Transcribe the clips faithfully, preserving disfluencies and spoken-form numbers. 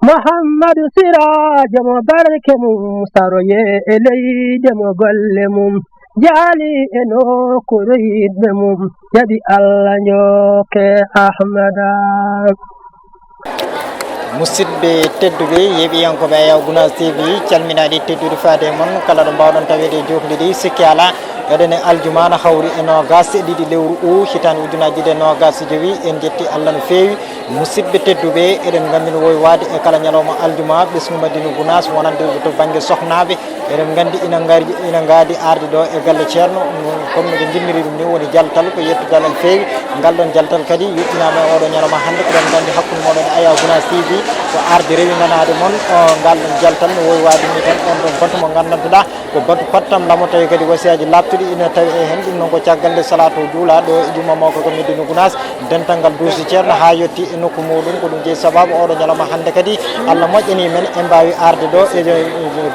Muhammadu Siraajo mo barke mum saroye e leyde mo golle mum jaali e nokkuure yiɗɓe mum jaɓi Allah njokke Ahmada. Musidɓe tedduɓe yeeɓiyankooɓe Ayaw Gunaas T V, calminaaɗi tedduɗi faade e mon kala ɗo mbaawɗon taweede e jookli ɗi. Sikki alaa, eɗen e aljumaana hawri e noogaas e ɗiɗi lewru u hitaande ujunaaji ɗiɗi e noogaas e jowi. En njetti Allah no feewi. Musidɓe tedduɓe, eɗen nganndi no wowi waade e kala ñalawma aljuma ɓesngu Madina Gunaas wonande to bannge sohnaaɓe. Eɗen nganndi ina ngari ina ngaadi arde ɗo e galle ceerno, comme no ɓe njinniri ɗum ni, woni jaltal ko yettude Allah no feewi. Ngal ɗon jaltal kadi yuɓɓinaama e oɗo ñalawma hannde. Ko ɗon nganndi hakkunde mooɗon e Ayaw Gunaas T V ko arde rewindanaade mon ngal ɗon jaltal no wowi waade ni tan. On ɗon batu mo nganndantuɗaa ko batu pattam lamo, tawi kadi wasiyaaji laaɓtuɗi ina tawi e heen. Ɗum noon ko caggal nde salaato juulaa ɗo e juma mawka ka Medina Gunaas, dental ngal duusi ceerno haa yetti e nokku muuɗum. Ko ɗum jeyi sabaabu oɗo ñalawma hannde kadi Allah moƴƴani men en mbaawi arde ɗo e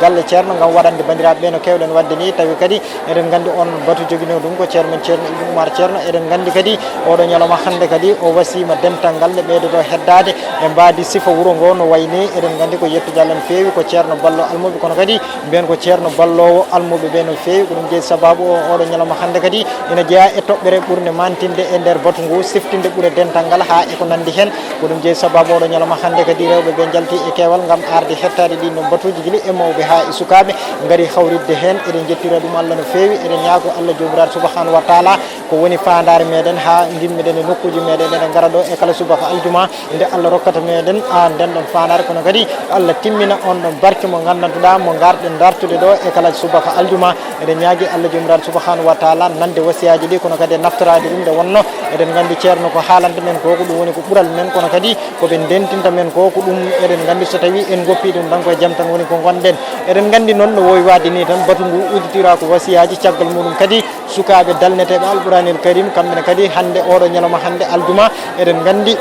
galle ceerno ngam waɗande banndiraaɓe ɓe no keewɗen waɗde ni. Tawi kadi eɗen nganndi on batu joginoo ɗum ko ceerno men ceerno Ibnu Umar ceerno. Eɗen nganndi kadi oɗo ñalawma hannde kadi o wasiima dental ngal nde ɓeydoto heddaade e mbaadi sifa wuro ngo no wayi ni. Eɗen nganndi ko yettude Allah no feewi ko ceerno ballo almuɓe kono kadi mbiyen ko ceerno balloowo almuɓe ɓe no feewi. Ko ɗum jeyi sabaabu o oɗo ñalawma hannde kadi ina jeyaa e toɓɓere ɓurnde mantinde e nder batu ngu, siftinde ɓure dental ngal haa e ko nanndi heen. Ko ɗum jeyi sabaabu oɗo ñalawma hannde kadi rewɓe ɓe njalti e keewal ngam arde hettaade ɗin ɗon batuuji gila e mawɓe haa e sukaaɓe ngari hawritde heen. Eɗen njettira ɗum Allah no feewi. Eɗen ñaago Allah joomiraaɗo subahanahu wa taala ko woni faandaare meɗen haa ngimmeɗen e nokkuuji meɗen, eɗen ngara ɗo e kala subaka aljuma nde Allah rokkata meɗen a nden ɗon faandaare, kono kadi Allah timmina on ɗon barke mo nganndantuɗaa mo ngarɗen dartude ɗo e kala subaka aljuma. Eɗen ñaagi Allah joomiraaɗo subahanahu wa taala nande wasiyaaji ɗi, kono kadi e naftoraade ɗum nde wonno eɗen nganndi ceerno ko haalanta men ko ko ɗum woni ko ɓural men, kono kadi ko ɓe ndentinta men ko ko ɗum. Eɗen nganndi so tawi en goppi ɗum tan koye jam tan woni ko ngonɗen. Eɗen nganndi noon no wowi waade ni tan batu ngu udditira ko wasiyaaji, caggal muɗum kadi sukaaɓe dalneteeɓe Alquraanil Karim kamɓe ne kadi hannde oɗo ñalawma hannde aljuma eɗen nganndi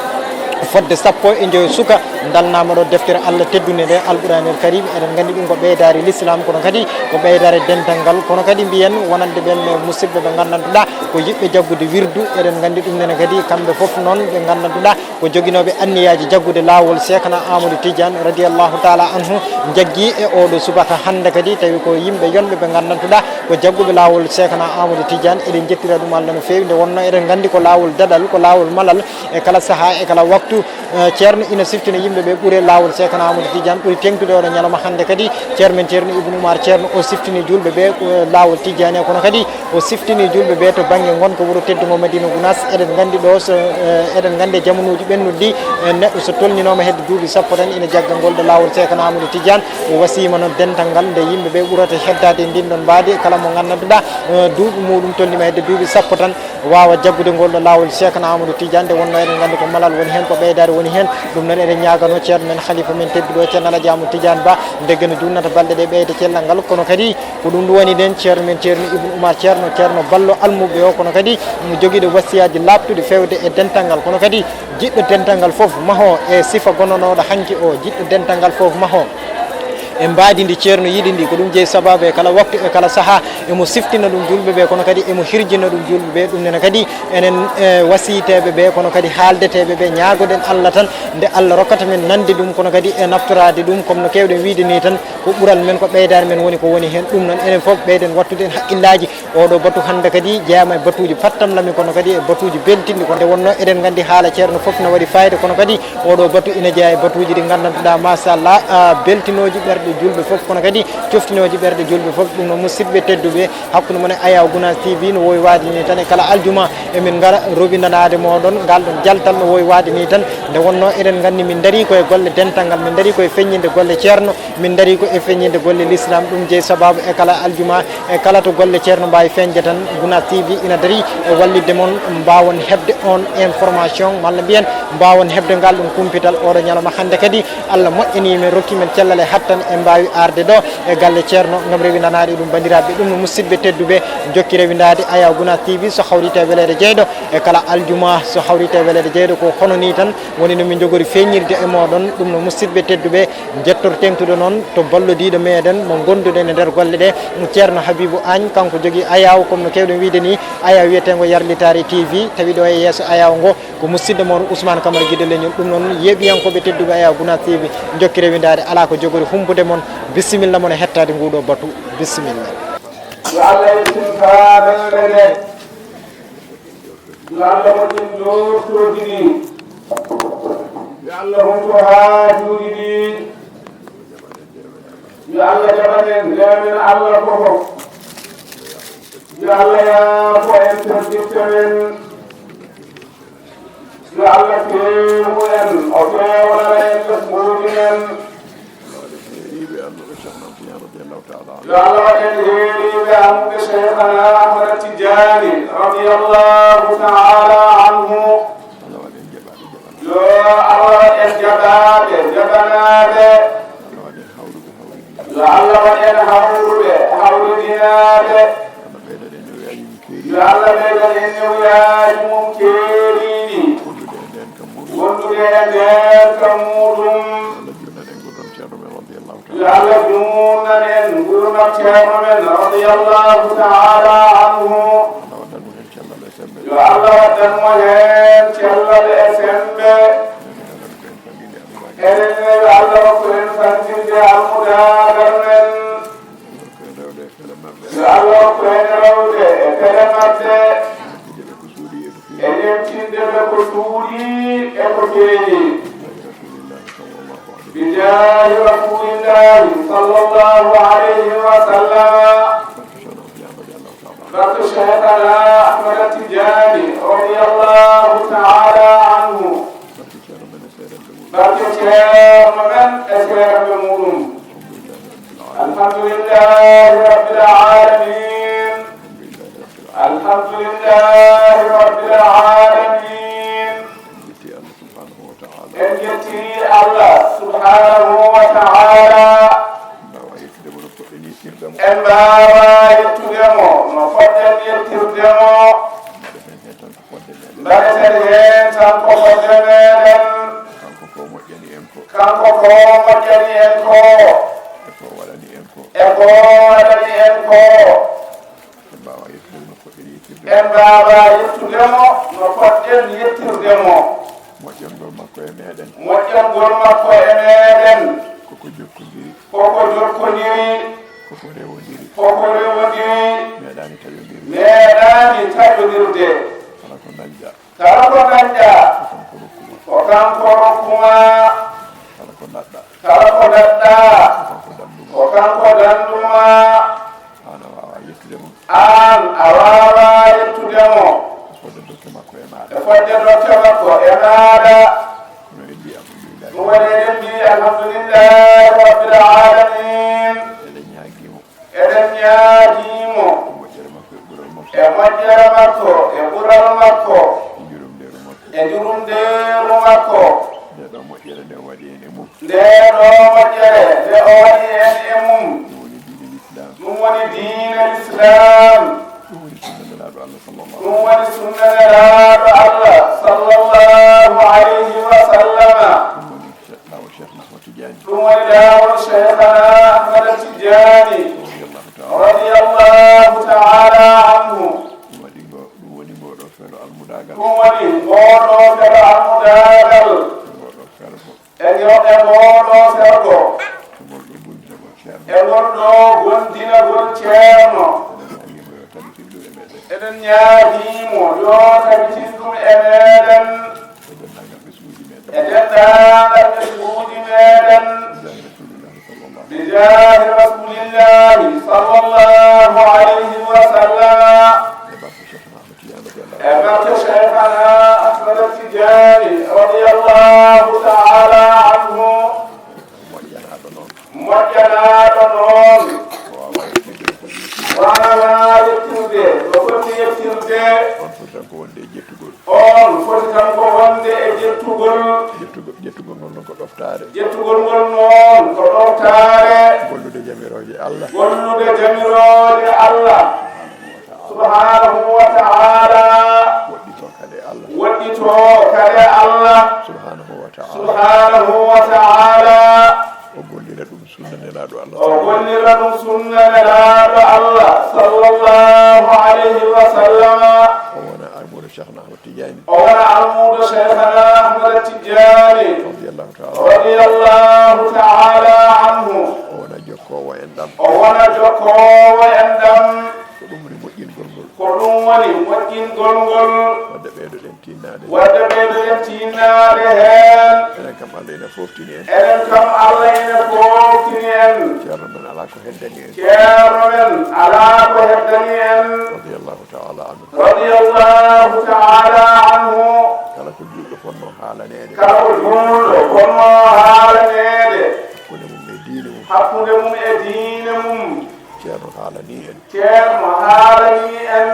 fodde sappo e njoyo suka dalnaama ɗo deftere Allah teddunde nde Alquraanil Karim. Eɗen nganndi ɗum ko ɓeydaare l'islam kono kadi ko ɓeydaare dental ngal, kono kadi mbiyen wonande ɓen musidɓe ɓe nganndantuɗaa ko yiɗɓe jaggude wirdu. Eɗen nganndi ɗum nene kadi kamɓe fof noon ɓe nganndantuɗaa ko joginooɓe anniyaaji jaggude laawol Seekna Amadou Tidiane radiyallahu taala anhu, jaggi e oɗo subaka hannde kadi, tawi ko yimɓe yonɓe ɓe nganndantuɗaa ko jagguɓe laawol Seekna Amadou Tidiane. Eɗen njettira ɗum Allah no feewi, nde wonno eɗen nganndi ko laawol daɗal, ko laawol malal e kala sahaa e kala waktu. Eh, ceerno ina siftina yimɓe ɓe ɓure laawol Seekna Amadou Tidiane ɓuri teŋtude oɗo ñalawma hannde kadi. Ceerno men ceerno Ibnu Umar ceerno o siftini juulɓe ɓe eh, laawol Tidiane, kono kadi o siftini juulɓe ɓe to bannge ngonka wuro teddungo Madina Gunaas. Eɗen nganndi ɗo so eh, eɗen nganndi e jamanuuji ɓennuɗi ɗi eh, neɗɗo so tolninooma hedde duuɓi sappo tan ina jagga ngol ɗo laawol Seekna Amadou Tidiane. O wasiima noon dental ngal nde yimɓe ɓe ɓurata heddaade e ndin ɗon mbaadi kala mo nganndantuɗaa eh, duuɓi muɗum tolniima hedde duuɓi sappo tan waawa jaggude ngol ɗo laawol Seekna Amadou Tidiane. Nde wonno eɗen nganndi ko malal woni heen, ko ɓeydaare woni heen. Ɗum noon eɗen ñaagano ceerno men halifa men tedduɗo ceerno Alhaji Amadou Tidiane Ba nde geno junnata balɗe ɗe ɓeyda cellal ngal, kono kadi ko ɗum ɗum woni nden ceerno men ceerno Ibnu Umar ceerno ceerno ballo almuɓe o, kono kadi mo jogiiɗo wasiyaaji laaɓtuɗi fewde e dental ngal, kono kadi jiɗɗo dental ngal fof maho e sifa gonanooɗo hanki o, jiɗɗo dental ngal fof maho e mbaadi ndi ceerno yiɗi ndi. Ko ɗum jeyi sabaabu e kala waktu e kala sahaa emo siftina ɗum juulɓe ɓe, kono kadi emo hirjina ɗum juulɓe ɓe. Ɗum nene kadi enen e wasiyteeɓe ɓe kono kadi haaldeteeɓe ɓe ñaagoɗen Allah tan nde Allah rokkata men nande ɗum, kono kadi e naftoraade ɗum comme no keewɗen wiide ni tan. Ko ɓural men, ko ɓeydaare men woni ko woni heen. Ɗum noon enen fof ɓeyden wattude en haqqillaaji. Oɗo batu hannde kadi jeyaama e batuuji pattamlami, kono kadi e batuuji beltinɗi. Ko nde wonno eɗen nganndi haala ceerno fof no waɗi fayida, kono kadi oɗo batu ina jeyaa e batuuji ɗi nganndantuɗaa machallah beltinooji ɓerɗe juulɓe fof, kono kadi coftinooji ɓerɗe juulɓe fof. Ɗum noon musidɓe tedduɓe, hakkunde mon e Ayaw Gunaas T V no wowi waade ni tan e kala aljuma emin ngara rowindanaade mooɗon ngal ɗon jaltal no wowi waade ni tan. Nde wonno eɗen nganndi min ndarii ko e golle dental ngal, min ndarii ko e feññinde golle ceerno, min ndarii ko e feññinde golle l'islam. Ɗum jeyi sabaabu e kala aljuma e kala to golle ceerno mbaawi feeñde tan, Gunaas T V ina darii e wallitde mon mbaawon heɓde on information malla mbiyen mbaawon heɓde ngal ɗum kumpital oɗo ñalawma hannde kadi. Allah moƴƴanii men, rokkii men cellal e hattan e Mbaawi arde ɗo e galle Ceerno ngam rewinanaade ɗum banndiraaɓe. Ɗum no musidɓe tedduɓe jokki rewindaade Aya Gunaas T V so hawritii e weleede jeyɗo e kala aljuma so hawritii e weleede jeyɗo. Ko hono nii tan woni no min njogori feeñirde e mooɗon. Ɗum no musidɓe tedduɓe njettor teeŋtude noon to ballodiiɗo meeɗen mo ngonduɗen e nder golle ɗe, Ceerno Habibu Agne, kanko jogii Aya, kono no keewɗen wiyde nii, Aya wiyeteengo Yarlitaare T V, tawi ɗo e yeeso Aya ngo ko musidɗo mon Ousmane Camara Guido Leñol. Ɗum noon, yeeɓiyankooɓe tedduɓe Aya Gunaas T V, njokki rewindaade, alaa ko jogori humpude mon. Bisimilla mon e hettaade nguuɗo batu. Bisimilla. Yo Allah yettin faadande nde. Yo Allah moƴƴin jooftooji ɗi. Yo Allah humpito haajuuji ɗi. Yo Allah jaɓan en, ndeemen Allah ko fof. Yo Allah yaafo en, perditto men. Yo Allah feewnu en, o feewnana en ɓesnguuji men. Yo Allah waɗ en heeriiɓe almuɓe Cheikhana Ahmad Tidiane radiyallahu ta'ala anhu. Yo Allah waɗ en jaɓaaɓe, jaɓanaaɓe. Yo Allah waɗ en hawruɓe, hawridinaaɓe. Yo Allah ɓeydan en newyaaji mum keeriiɗi. Wondude e ndeen ka muuɗum. Yo Allah juutnan en nguurndam Ceerno men radiyallahu ta'ala anhu. Yo Allah waddan mo heen cellal e semmbe. Enen ne yo Allah rokku en fanɗinde almudaagal men. Yo Allah rokku en rewde e pele maɓɓe. E yewtinde ɓe ko suuɗii e ko feeñi. Bijaahi Rasuulillahi sallallahu alayhi wa sallam. Barke Cheikhana Ahmad Tidiane radiyallahu ta'ala anhu. Barke Ceerno men e seerenɓe muuɗum. Alhamdulillahi Rabbil Alamin. Alhamdulillahi Rabbil Alamin. En jetti Allah subhanahu wa ta'ala. En mbaawaa yettude mo no poɗɗen yettirde mo. Mbaɗeten heen tan ko fodde meeɗen. Kanko ko moƴƴani en ko. Kanko ko moƴƴani en ko. E ko waɗani en ko. E ko waɗani en ko. En mbaawaa yettude mo no poɗɗen yettirde mo. En mbaawaa yettude mo no poɗɗen yettirde mo. Moƴƴangol makko e meeɗen. Moƴƴangol makko e meeɗen. Koko jokkondiri. Koko jokkondiri. Koko rewondiri. Koko rewondiri. Meeɗaani taƴondirde. Meeɗaani taƴondirde. Kala ko dañɗa. Kala ko dañɗa. Ko kanko rokku ma. Ko kanko rokku ma. Kala ko daɗɗa. Kala ko daɗɗa. Ko kanko dandu ma. Ko kanko dandu ma. Aan a waawaa yettude mo. Aan a waawaa yettude mo. E fodde dokke makko e maaɗa. E fodde dokke makko e maaɗa. Kono en mbii alhamdulillahi. Ɗum waɗi eɗen mbii alhamdulillahi rabbil alamin. Eɗen ñaagii mo. Eɗen ñaagii mo. E moƴƴere makko e ɓural makko. E moƴƴere makko e ɓural makko. E njurumdeeru makko. E njurumdeeru makko. Nde ɗo moƴƴere nde o waɗi en e mum. Nde ɗo moƴƴere nde o waɗi en e mum. Ɗum woni diine Lislaam. Ɗum woni diine Lislaam. Ɗum woni sunna Nelaaɗo Allah sallallahu. Ɗum woni sunna Nelaaɗo Allah sallallahu alayhi wa sallama. Ɗum woni Che-, laawol Cheikh Ahmad Tidiane. Ɗum woni laawol Cheikhana Ahmad Tidiane. Radiyallahu ta'ala. Radiyallahu ta'ala anhu. Ɗum waɗi ngo, ɗum woni ngoo ɗoo fero almudaagal. Ɗum woni ngoo ɗoo fero almudaagal. Ngoo ɗoo fergo. E yo, e ngoo ɗoo fergo. E ngol ɗoo gondinagol Ceerno. E ngol ɗoo gondinagol Ceerno. Eɗen ñaagii mo yo tabitin ɗum e meeɗen. Eɗen ñaagii mo yo tabitin ɗum e meeɗen. E denndaangal ɓesnguuji meeɗen. E denndaangal ɓesnguuji meeɗen. Bijaahi Rasuulillahi sallallahu. Bijaahi Rasuulillahi sallallahu alayhi wa sallam. E barke Cheikhna Ahmad Tidiane radiyallahu. E barke Cheikhana Ahmad Tidiane radiyallahu ta'ala anhu. Moƴƴanaaɗo noon. Moƴƴanaaɗo noon. Waawaa yettude no foti yettirde. Waawaa yettude no foti yettirde. On foti tan ko wonde e jettugol. On foti tan ko wonde e jettugol. Jettugol, jettugol ngol Jettugol ngol noon ko ɗowtaare. Gollude jamirooje Allah. Gollude jamirooje Allah. Subhanahu wa ta'ala. Woɗɗitoo kade Allah. Woɗɗitoo kade Allah. Subhanahu wa ta'ala. Subhanahu wa ta'ala. O gollira ɗum sunna Nelaaɗo Allah. O gollira ɗum sunna Nelaaɗo Allah, sallallahu alayhi wa sallama. O wona almuudo Cheikhna Ahmad Tidiane. O wona almuudo Cheikhna Ahmad Tidiane. Radiyallahu ta'ala. Radiyallahu ta'ala anhu. O wona jokkoowo enɗam. O wona jokkoowo enɗam. Ko ɗum woni moƴƴingol ngol. Ko ɗum woni moƴƴingol ngol. Wadde ɓeydoɗen tinnaade. Wadde ɓeydoɗen tinnaade heen. Enen kam Allah ina foftini en. Enen kam Allah ina foftini en. Ceerno men alaa ko heddani en. Ceerno men alaa ko heddani en. Radiyallahu ta'ala anhu. Radiyallahu ta'ala anhu. Kala ko juulɗo fotnoo haalaneede. Kala ko juulɗo fotnoo haalaneede. Hakkunde mum e diine mum. Hakkunde mum e diine mum. Ceerno haalanii en. Ceerno haalanii en.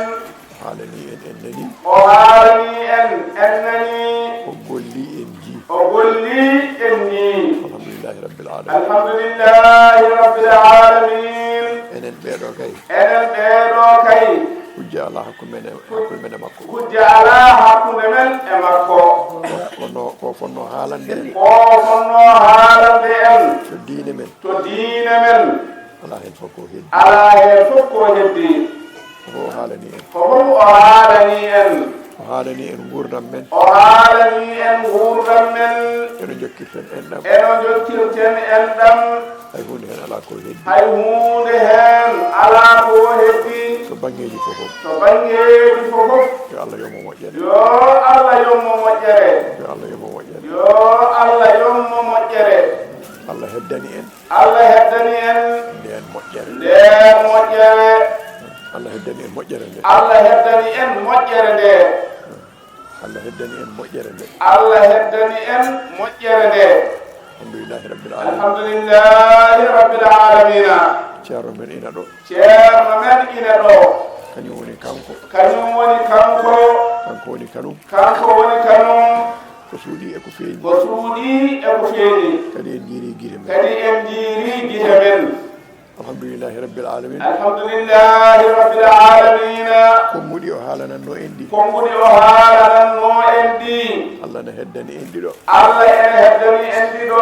O haalanii en, en nanii. O haalanii en, en nanii. O gollii, en njii. O gollii, en njii. Alhamdulillahi Rabbil Alamin. Alhamdulillahi Rabbil Alamin. Enen ɓeeɗo kay. Enen ɓeeɗo kay. Hujja alaa hakkunde men e, hakkunde men e makko. Hujja alaa hakkunde men e makko. Ko, ko no, ko fotnoo haalande en. Ko fotnoo haalande en. To diine men. To diine men. Alaa heen fof ko heddi. Alaa heen fof ko heddi. Ko fof o haalanii en. Ko fof o haalanii en. O haalanii en nguurndam men. O haalanii en nguurndam men. Eno njokkirten enɗam. Eno njokkirten enɗam. Hay huunde heen alaa ko heddi. Hay huunde heen alaa ko heddi. To banngeeji fof fof. To banngeeji fof fof. Yo Allah yo mo moƴƴere. Yo Allah yo mo moƴƴere. Yo Allah yo mo moƴƴere. Yo Allah yo mo moƴƴere. Allah heddani en. Allah heddani en. Ndeen moƴƴere. Ndeen moƴƴere. Allah heddani en moƴƴere nde. Allah heddani en moƴƴere nde. Allah heddani en moƴƴere nde. Allah heddani en moƴƴere nde. Alhamdulillahi Rabbil Alamin. Alhamdulillahi Rabbil Alamina. Ceerno men ina ɗo. Ceerno men ina ɗo. Kañum woni kanko. Kañum woni kanko. Kanko woni kanum. Kanko woni kanum. Ko suuɗii e ko feeñi. Ko suuɗii e ko feeñi. Kadi en njiiri gite men. Kadi en njiiri gite men. Alhamdulillahi Rabbil Alamin. Alhamdulillahi Rabbil Alamina. Konnguɗi o haalanannoo en ɗi. Konnguɗi o haalanannoo en ɗi. Allah ne heddani en ɗi ɗo. Allah ene heddani en ɗi ɗo.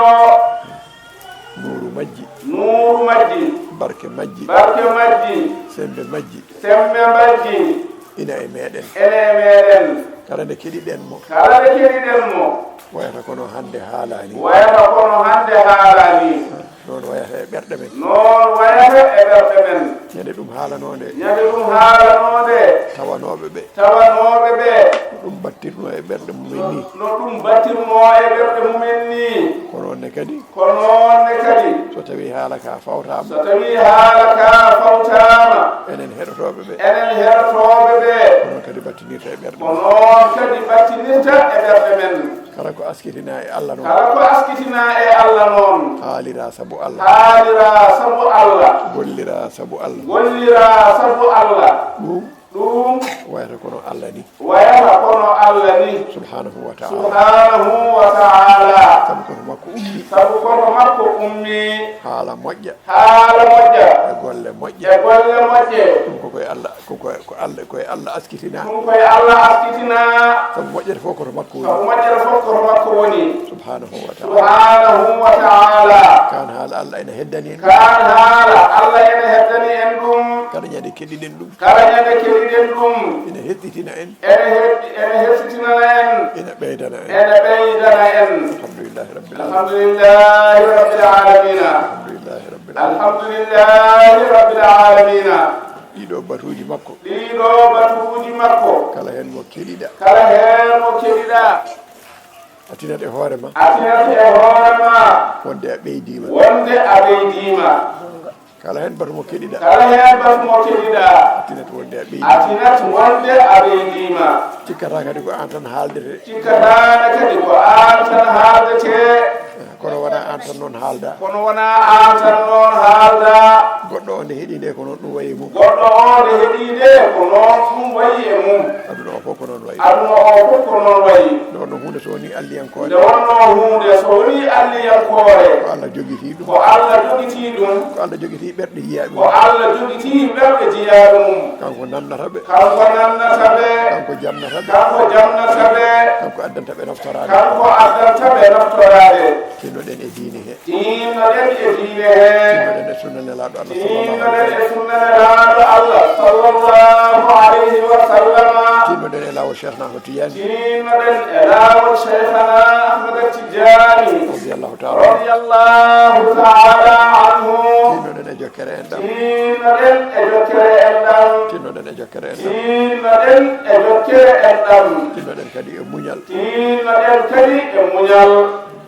Nuuru majji. Nuuru majji. Barke majji. Barke majji. Semmbe majji. Semmbe majji. Ina e meeɗen. Ene e meeɗen. Kala nde keɗiɗen mo. Kala nde keɗiɗen mo. Wayata kono hannde haalaani. Wayata kono hannde haalaani. Noon wayata e ɓerɗe men. Noon wayata e ɓerɗe men. Ñande ɗum haalanoo nde. Ñande ɗum haalanoo nde. Tawanooɓe ɓe. Tawanooɓe ɓe. No ɗum battirnoo e ɓerɗe mumen ni. No, no ɗum battirnoo e ɓerɗe mumen ni. Ko noon ne kadi. Ko noon ne kadi. So tawii haala ka fawtaama. So tawii haala ka fawtaama. Enen heɗotooɓe ɓe. Enen heɗotooɓe ɓe. Ko noon kadi battinirta e ɓerɗe men. Ko noon kadi battinirta e ɓerɗe men. Kala ko askitinaa e Allah noon. Kala ko askitinaa e Allah noon. Haalira sabu Allah. Haalira sabu Allah. Gollira sabu Allah. Gollira sabu Allah. Ɗum. Ɗum. Wayata kono Allah ni. Wayata kono Allah ni. Subhanahu wa ta'ala. Subhanahu wa ta'ala. Sabu ko to makko ummi. Sabu ko to makko ummi. Haala moƴƴa. Haala moƴƴa. E golle moƴƴe. E golle moƴƴe. Ɗum ko koye Allah, ko koye, ko Allah, koye Allah askitinaa. Ɗum koye Allah askitinaa. Sabu moƴƴere fof ko to makko woni. Sabu moƴƴere fof ko to makko woni. Subhanahu wa ta'ala. Subhanahu wa ta'ala. Kaan haala Allah ene heddani en. Kaan haala Allah ene heddani en ɗum. Kala ñande keɗiɗen ɗum. Kala ñande keɗiɗen ɗum. Ene hettitina en. Ene hetti-, ene hettitinana en. Ene ɓeydana en. Ene ɓeydana en. Alhamdulillahi Rabbil Alamin. Alhamdulillahi Rabbil Alamina. Alhamdulillahi Rabbil Alamin. Alhamdulillahi Rabbil Alamina. Ɗiɗo batuuji makko. Ɗiɗo batuuji makko. Kala heen mo keɗiɗa. Kala heen mo keɗiɗa. A tinat e hoore ma. A tinat e hoore ma. Wonde a ɓeydiima. Wonde a ɓeydiima. Kala heen batu mo keɗiɗa. Kala heen batu mo keɗiɗa. A tinat wonde a ɓeydiima. A tinat wonde a ɓeydiima. Cikkataa kadi ko aan tan haaldete. Cikkataa kadi ko aan tan haaldete. Kono wonaa aan tan noon haalda. Kono wonaa aan tan noon haalda. Goɗɗo o nde heɗii nde ko noon ɗum wayi e mum. Goɗɗo o nde heɗii nde ko noon ɗum wayi e mum. Aduna o Fof ko noon wayi. Aduna o fof ko noon wayi. Nde wonnoo huunde so wonii alliyankoore. Nde wonnoo huunde so wonii alliyankoore. Ko Allah jogitii ɗum. Ko Allah jogitii ɗum. Ko Allah jogitii ɓerɗe jiyaa ɗum. Ko Allah jogitii ɓerɗe jiyaa ɗum. Kanko nannata ɓe. Kanko nannata ɓe. Kanko jamnata ɓe. Kanko jamnata ɓe. Kanko addanta ɓe naftoraade. Kanko addanta ɓe naftoraade. Tinnoɗen e diine he. Tinnoɗen e diine he. Tinnoɗen e sunna Nelaaɗo Allah sallallahu alayhi wa sallam. Tinnoɗen e sunna Nelaaɗo Allah sallallahu alayhi wa sallam. Tinnoɗen e laawol Cheikhna Ahmad Tidiane. Tinnoɗen e laawol Cheikhna Ahmad Tidiane. Radiyallahu ta'ala. Radiyallahu ta'ala anhu. Tinnoɗen e jokkere enɗam. Tinnoɗen e jokkere enɗam. Tinnoɗen e jokkere enɗam. Tinnoɗen e jokkere enɗam. Tinnoɗen kadi e muñal. Tinnoɗen kadi e muñal.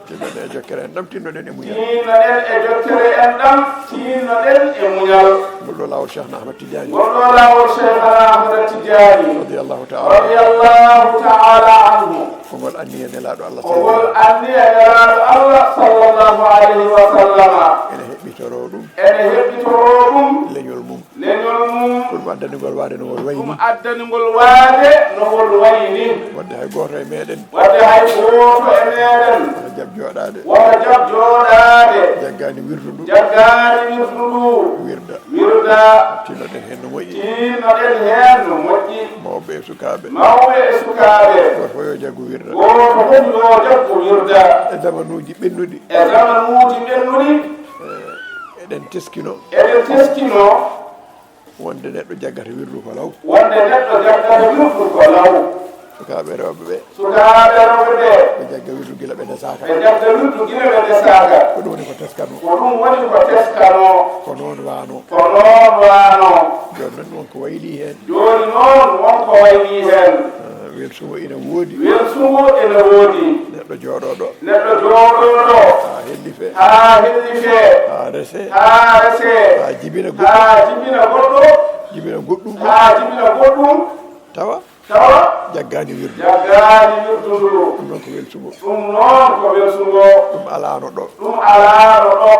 Tinnoɗen e jokkere enɗam, tinnoɗen e muñal. Tinnoɗen e jokkere enɗam, tinnoɗen e muñal. Ngol ɗo laawol Cheikhna Ahmad Tidiane. Ngol ɗo laawol Cheikhna Ahmad Tidiane. Radiyallahu ta'ala. Radiyallahu ta'ala anhu. Ko ngol anniya Nelaaɗo Allah. Ko ngol anniya Nelaaɗo Allah sallallahu alayhi wa sallam. Ene heɓɓitoroo ɗum. Ene heɓɓitoroo ɗum. Leñol mum. Leñol mum. Ko ɗum addani ngol waade no ngol wayi ni. Ɗum addani ngol waade no ngol wayi ni. Wadde hay gooto e meɗen. Wadde hay gooto e meɗen. Wata jaɓ jooɗaade. Wata jaɓ jooɗaade. Jaggaani wirdu ndu. Jaggaani wirdu ndu. Wirda. Wirda. Tinnoɗen heen no moƴƴi. Tinnoɗen heen no moƴƴi. Mawɓe e sukaaɓe. Mawɓe e sukaaɓe. Gooto fof yo jaggu wirda. Gooto fof yo jaggu wirda. E zamanuuji ɓennuɗi. E zamanuuji ɓennuɗi. Eh, eɗen teskino. Eɗen teskino. Wonde neɗɗo jaggata wirdu ko law. Wonde neɗɗo jaggata wirdu ko law. Sukaaɓe rewɓe ɓe. Sukaaɓe rewɓe ɓe. Ɓe jagga wirdu gila ɓe ndesaaka. Ɓe jagga wirdu gila ɓe ndesaaka. Ko ɗum woni ko teskano. Ko ɗum woni ko teskano. Ko noon wano. Ko noon wano. Jooni noon won ko waylii heen. Jooni noon won ko waylii heen. Ah, welsugo ina woodi. Welsugo ina woodi. Neɗɗo jooɗoo ɗo. Neɗɗo jooɗoo ɗo. Haa hellifee. Haa hellifee. Haa resee. Haa resee. Haa jibina goɗɗum. Haa jibina goɗɗo. Jibina goɗɗum. Haa jibina goɗɗum. Tawa. Tawa. Jaggaani wirdu. Jaggaani wirdu ndu. Ɗum noon ko welsugo. Ɗum noon ko welsugo. Ɗum alaano ɗo. Ɗum alaano ɗo.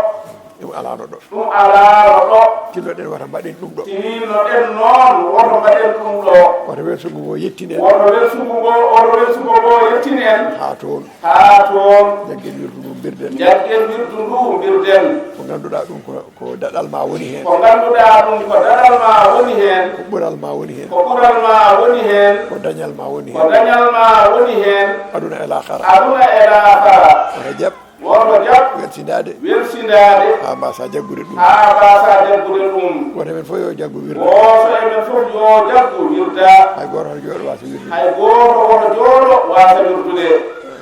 Ɗum alaano ɗo. Ɗum alaano ɗo. Tinnoɗen wata mbaɗen ɗum ɗo. Tinnoɗen noon woto mbaɗen ɗum ɗo. Wata welsugo ngo yettinen. Woto welsugo ngo, woto welsugo ngo yettinen. Haa toon. Haa toon. Jaggen wirdu ndu mbirden. Jaggen wirdu ndu mbirden. Ko ngannduɗaa ɗum ko, ko daɗal ma woni heen. Ko ngannduɗaa ɗum ko daɗal ma woni heen. Ko ɓural ma woni heen. Ko ɓural ma woni heen. Ko dañal ma woni heen. Ko dañal ma woni heen. Aduna e laakhara. Aduna e laakhara. Wata jaɓ. Woto jaɓ. Welsindaade. Welsindaade. Haa mbaasaa jaggude ɗum. Haa mbaasaa jaggude ɗum. Gooto e men fof yo jaggu wirda. Gooto e men fof yo jaggu wirda. Hay gooto hoto jooɗo waasa wirdude. Hay gooto woto jooɗo waasa wirdude.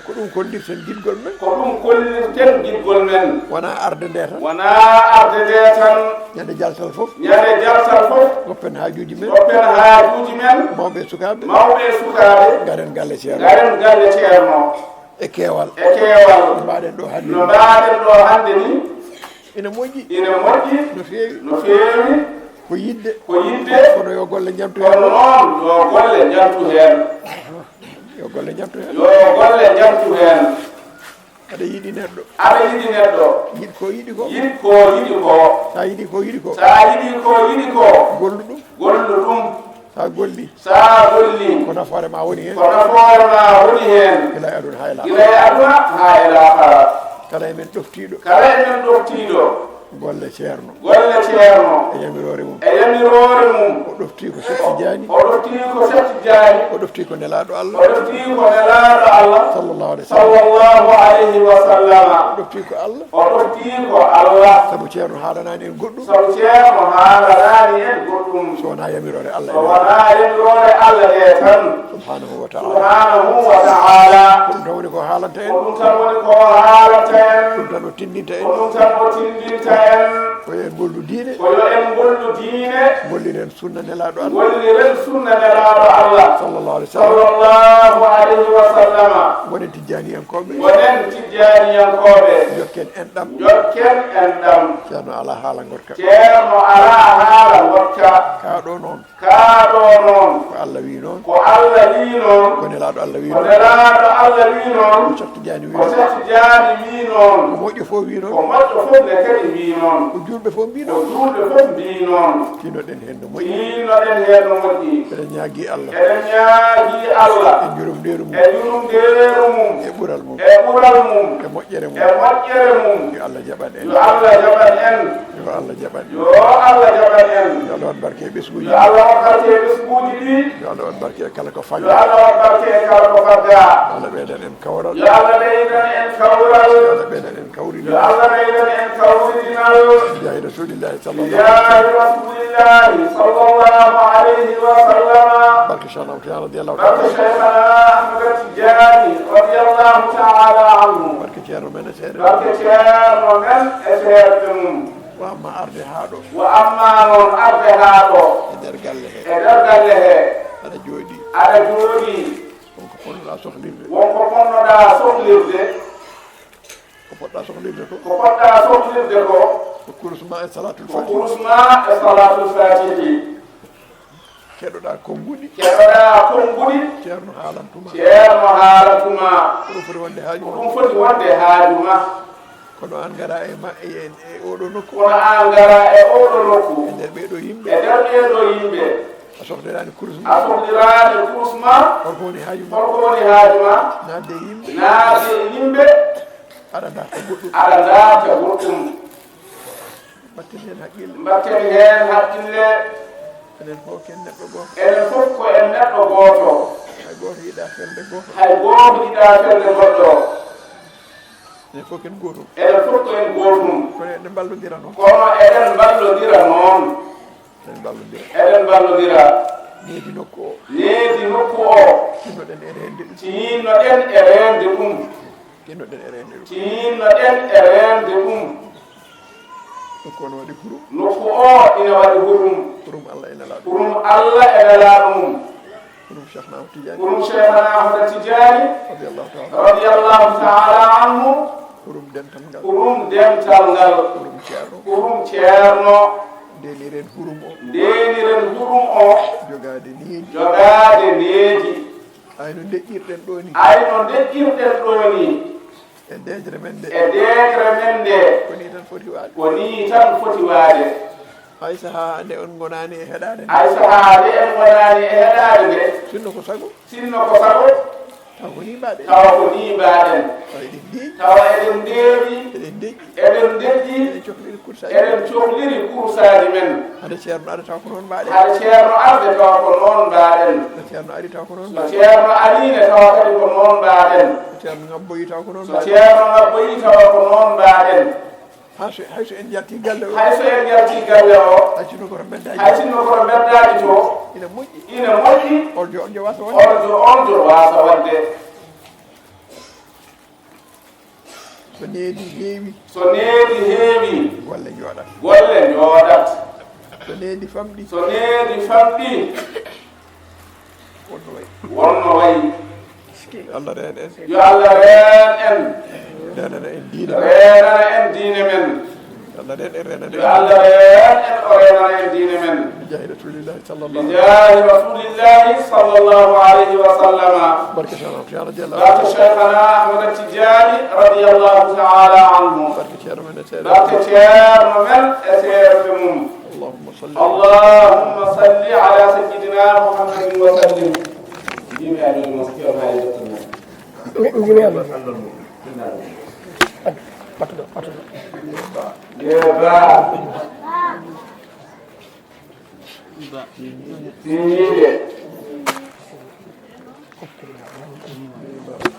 Ko ɗum kollirten giɗgol men. Ko ɗum kollirten giɗgol men. Wonaa arde nde tan. Wonaa arde nde tan. Ñande jaltal fof. Ñande jaltal fof. Ngoppen haajuuji men. Ngoppen haajuuji men. Mawɓe e sukaaɓe. Mawɓe e sukaaɓe. Ngaren galle Ceerno. Ngaren galle Ceerno. E keewal. E keewal. No mbaɗen ɗo hannde ni. No mbaɗen ɗo hannde ni. Ina moƴƴi. Ina moƴƴi. No feewi. No feewi. Ko yiɗde. Ko yiɗde. Kono yo golle njantu heen. Kono noon yo golle njantu heen. Yo golle njantu heen. Yo golle njantu heen. Aɗa yiɗi neɗɗo. Aɗa yiɗi neɗɗo. Yiɗ ko yiɗi ko. Yiɗ ko yiɗi ko. Sa yiɗi ko yiɗi ko. Sa yiɗi ko yiɗi ko. Gollu ɗum. Gollu ɗum. Sa golli. Sa golli. Ko nafoore ma woni heen. Ko nafoore ma woni heen. Gila e aduna haa e laakhara. Gila e aduna haa e laakhara. Kala e men ɗoftiiɗo. Kala e men ɗoftiiɗo. Golle Ceerno. Golle Ceerno. E yamiroore mum. E yamiroore mum. O ɗoftii ko Cheikh Tidiane. O ɗoftii ko Cheikh Tidiane. O ɗoftii ko Nelaaɗo Allah. O ɗoftii ko Nelaaɗo Allah. Sallallahu alayhi wa sallam. Sallallahu alayhi wa sallam. O ɗoftii ko Allah. O ɗoftii ko Allah. Sabu Ceerno haalanaani en goɗɗum. Sabu Ceerno haalanaani en goɗɗum. So wonaa yamiroore Allah. So wonaa yamiroore Allah nde tan. Subhanahu wa ta'ala. Subhanahu wa ta'ala. Ko ɗum tan woni ko haalanta en. Ko ɗum tan woni ko haalanta en. Ɗum tan o tinndinta en. Ko ɗum tan o tinndinta en. Ko yo en ngollu diine. Ko yo en ngollu diine. Ngolliren sunna Nelaaɗo Allah. Ngolliren sunna Nelaaɗo Allah. Sallallahu alayhi wa sallam. Sallallahu alayhi wa sallam. Ngonen Tijjaaniyankooɓe. Ngonen Tijjaaniyankooɓe. Njokken enɗam. Njokken enɗam. Ceerno alaa haala ngoɗka. Ceerno alaa haala ngoɗka. Kaa ɗo noon. Kaa ɗo noon. Ko Allah wii noon. Ko Allah wii noon. Ko Nelaaɗo Allah wii noon. Ko Nelaaɗo Allah wii noon. Ko Cheikh Tidiane wii noon. Ko Cheikh Tidiane wii noon. Ko moƴƴo fof wii noon. Ko moƴƴo fof ne kadi wii Mbii noon. Ko juulɓe fof mbii Ko noon. Juulɓe fof mbii noon. Tinnoɗen heen no moƴƴi. Tinnoɗen heen no moƴƴi. Eɗen ñaagii Allah. Eɗen ñaagii Allah. E yurmeende mum. E yurmeende mum. E ɓural mum. E ɓural mum. E moƴƴere mum. E moƴƴere mum. Yo Allah jaɓan en. Yo Allah jaɓan en. Yo Allah jaɓan en. Yo Allah jaɓan en. Yo Allah waɗ barke e ɓesnguuji. Yo Allah waɗ barke e ɓesnguuji ɗi. Yo Allah waɗ barke e kala ko fagga. Yo Allah waɗ barke e kala ko fagga. Yo Allah ɓeydan en kawral. Yo Allah ɓeydan en kawral. Yo Allah ɓeydan en kawridinal. Yo Allah ɓeydan en kawridinal. Bijaahi Rasuulillahi sallallahu alayhi wa sallam. Bijaahi Rasuulillahi sallallahu alayhi wa sallam. Barke Cheikhna Ahmad Tidiane radiyallahu ta'ala. Barke Cheikhna Ahmad Tidiane radiyallahu ta'ala anhu. Barke Ceerno men e seedeeɓe. Barke Ceerno men e seedeeɓe mum. Wa amma arde haa ɗo. Wa amma noon arde haa ɗo. E nder galle he. E nder galle he. Aɗa jooɗii. Aɗa jooɗii. Won ko ponnoɗaa sohlirde. Won ko ponnoɗaa sohlirde. Ko poɗɗaa sohlirde ko. Ko poɗɗaa sohlirde ko. Ko kurus ma e salaatul faatihi. Ko kurus ma e salaatul faatihi. Keɗoɗaa konnguɗi. Keɗoɗaa konnguɗi. Ceerno haalantuma. Ceerno haalantuma. Ko ɗum foti wonde haaju ma. Ko ɗum foti wonde haaju ma. Kono aan ngara e ma-, e, e, e oɗo nokku. Kono aan ngara e oɗo nokku. E nder ɓee ɗoo yimɓe. E nder ɓee ɗoo yimɓe. A sohliraani kurus ma. A sohliraani kurus ma. Holko woni haaju ma? Holko woni haaju ma? Naatde e yimɓe. Naatde e yimɓe. Aɗa ndaarta goɗɗum. Aɗa ndaarta goɗɗum. Mbaɗten heen haqqille. Mbaɗten heen haqqille. Enen fof ko en neɗɗo gooto. Enen fof ko en neɗɗo gooto. Hay gooto yiɗaa felde gooto. Hay gooto yiɗaa felde goɗɗo. Enen fof ko en gootum. Enen fof ko en gootum. Kono eɗen mballondira noon. Kono eɗen mballondira noon. Eɗen mballondira. Eɗen mballondira. Needi nokku o. Needi nokku o. Tinnoɗen e reende ɗum. Tinnoɗen e reende ɗum. Tinnoɗen e reende ɗum. Tinnoɗen e reende ɗum. Nokku o no waɗi hurum. Nokku o ina waɗi hurum. Hurum Allah e Nelaaɗo. Hurum Allah e Nelaaɗo mum. Hurum Cheikhna Ahmad Tidiane. Hurum Cheikhna Ahmad Tidiane. Radiyallahu ta'ala. Radiyallahu ta'ala anhu. Hurum dental ngal. Hurum dental ngal. Hurum Ceerno. Hurum Ceerno. Ndeeniren hurum o. Ndeeniren hurum o. Jogaade needi. Jogaade needi. Ay no ndeƴƴirɗen ɗoo ni. Ay no ndeƴƴirɗen ɗoo ni. E deeƴre men nde. E deeƴre men nde. Ko nii tan foti waade. Ko nii tan foti waade. Hay sahaa nde on ngonaani e heɗaade nde. Hay sahaa nde en ngonaani e heɗaade nde. Sinno ko sago. Sinno ko sago. Tawa ko nii mbaɗen. Tawa ko nii mbaɗen. Tawa eɗen ndeewi. Tawa eɗen ndeewi. Eɗen ndeƴƴi. Eɗen ndeƴƴi. Eɗen cohliri kursaaji. Eɗen cohliri kursaaji men. Hade Ceerno arde tawa ko noon mbaɗen. Hade Ceerno arde tawa ko noon mbaɗen. So Ceerno ari tawa ko noon mbaɗen. So Ceerno ari ne tawa kadi ko noon mbaɗen. So Ceerno ngabboyi tawa ko noon mbaɗen. So Ceerno ngabboyi tawa ko noon mbaɗen. Hay so, hay so en njalti galle o. Hay so en njalti galle o. Hay sinno ko to mbeddaaji. Hay sinno ko to mbeddaaji to. Ina moƴƴi. Ina moƴƴi. Oljo, oljo waasa wonde. Oljo, oljo waasa wonde. So needi heewi. So needi heewi. Golle njooɗat. Golle njooɗat. So needi famɗi. So needi famɗi. Wonno wayi. Wonno wayi. Yo Allah reen en. Yo Allah reen en. Reenana en diine men. Reenana en diine men. Yo Allah reen en, reenana en. Yo Allah reen en, o reenana en diine men. Bijaahi Rasuulillahi sallallahu. Bijaahi Rasuulillahi sallallahu alayhi wa sallama. Barke Cheikhna Ahmad Tidiane radiyallahu. Barke Cheikhna Ahmad Tidiane radiyallahu ta'ala anhu. Barke Ceerno men e seedeeɓe. Barke Ceerno men e seedeeɓe mum. Allahumma salli. Allahumma salli ala sayyidina Muhammadin wa sallim. Mbimi a jooni mos Ceerno Haali Doktor men. Mi, mbimi a jooni. Ɓattuɗo, ɓattuɗo. Ye ba. Tiiɗe.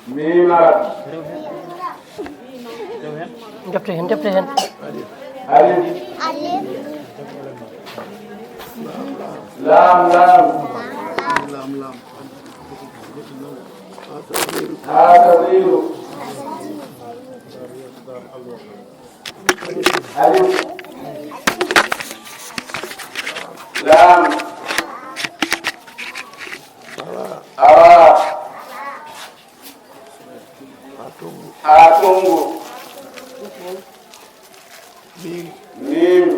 Miimaat. Defte heen, defte heen. Alif. Laam, laam. Haa safiiru. Alif. Laam. Araa. Haa tonngu. Haa tonngu. Miim. Miim.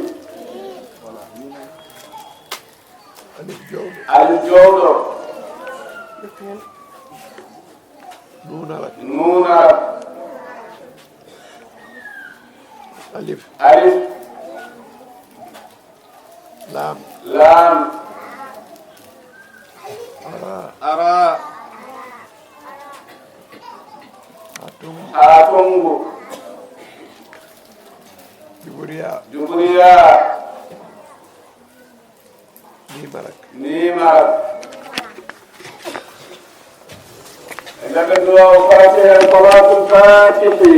Alif jowɗo. Alif jowɗo. Nuun Arab. Nuun Arab. Alif. Alif. Laam. Laam. Ara. Ara. Haa tonngu. Haa tonngu. Juburiya. Juburiya. Ni marak. Ni marak. En njaɓen duwaawu Faatiha e Salaatul Faatihi.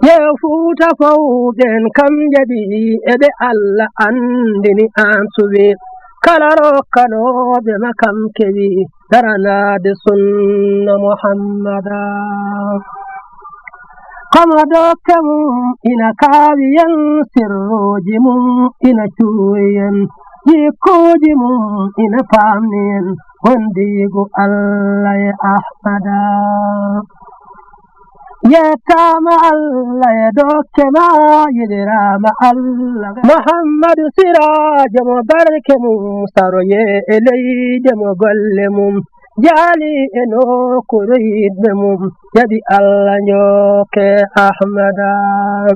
Yeew Fuuta fow ɓen kam jaɓi, e ɓe Alla anndini aan suɓi. Kala rokkanooɓe ma kam kewi, daranaade sunna Muhammada. Kama dokke mum ina kaawi en, sirruuji mum ina cuuwi en, jikkuuji mum ina paamni en, wondiigu Alla e Ahmada. Yettaama Alla e dokke ma, yiɗiraama Alla. Muhammadu Siraajo mo barke mum, saroyee e leyde mo golle mum, jaali e nokkuure yiɗɓe mum, jaɓi Alla njooke Ahmada.